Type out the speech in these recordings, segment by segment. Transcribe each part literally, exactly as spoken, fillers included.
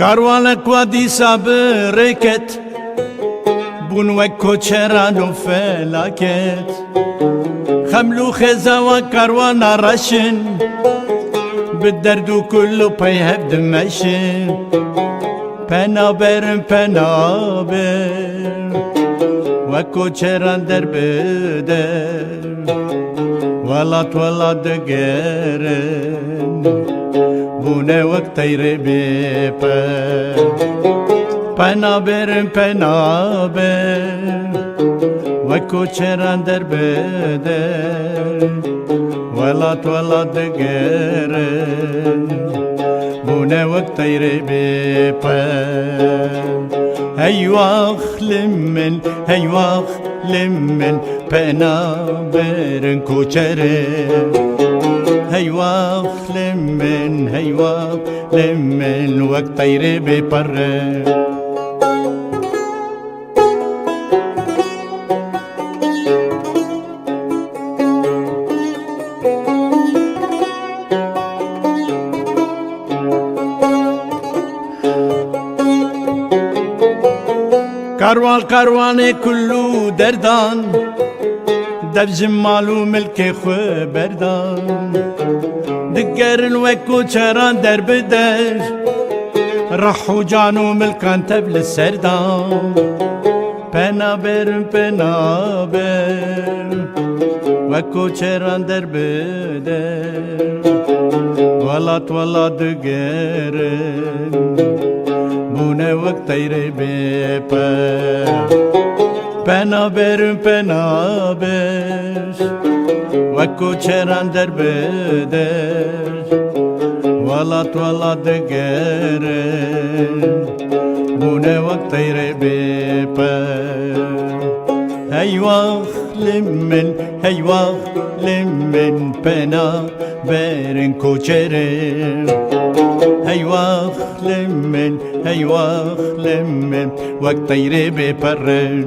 Karwanek wa dîsa bi rê ket, bûn wek koçeran û felaket. Xeml û xêza wan karwana reş in, bi derd û kul û pey hev dimeşin. Pena berin pena ber, wek koçeran der bi der, welat welat digerin. Bûne wek teyrê bê per, pena berin pena ber, wek koçeran der bi der, welat welat digerin. Bûne wek teyrê bê per. Hey wax li min, hey wax li min, pena berin koçerin. Hey wax li min, hey wax li min, wek teyrê bê per. Karwan karwanê kul û derdan, dev ji mal û milkê xwe berdan. Digerin wek koçeran der bi der, reh û can û milkan tev li ser dan. Pena berin pena ber, wek koçeran der bi der, welat welat digerin. Bûne wek teyrê bê per, pena berin pena ber, wek koçeran der bi der, welat welat digerin. Bûne wek teyrê bê per. Hey wax li min, hey wax li min, pena berin koçerin. Hey wax li min, hey wax li min, wek teyrê bê perin.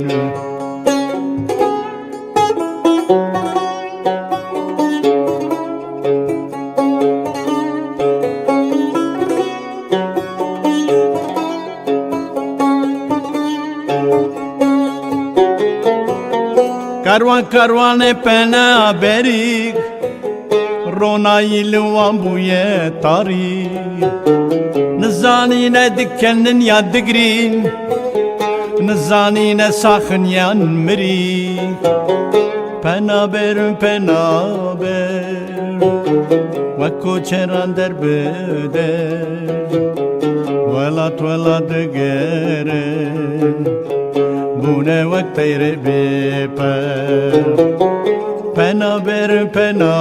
Karwan karwanê pena berî, ronayî li wan bûye tarî. Nizanîne dikevnin ya digrîn, nizanîne saxin yan mirî. Pena berin pena ber, wek koçeran der bi der, welat welat digerin. Bûne wek teyrê bê per, pena berin pena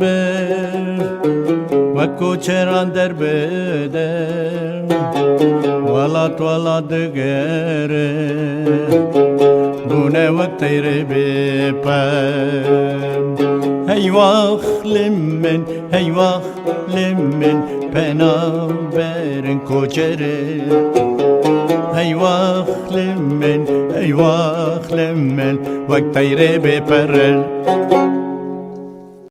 ber, wek koçeran der bi der, welat welat digerin. Bûne wek teyrê bê per. Hey wax li min, hey wax li min, pena berin koçerin. Hey wax li min, hey wax li min, wek teyrê bê perin.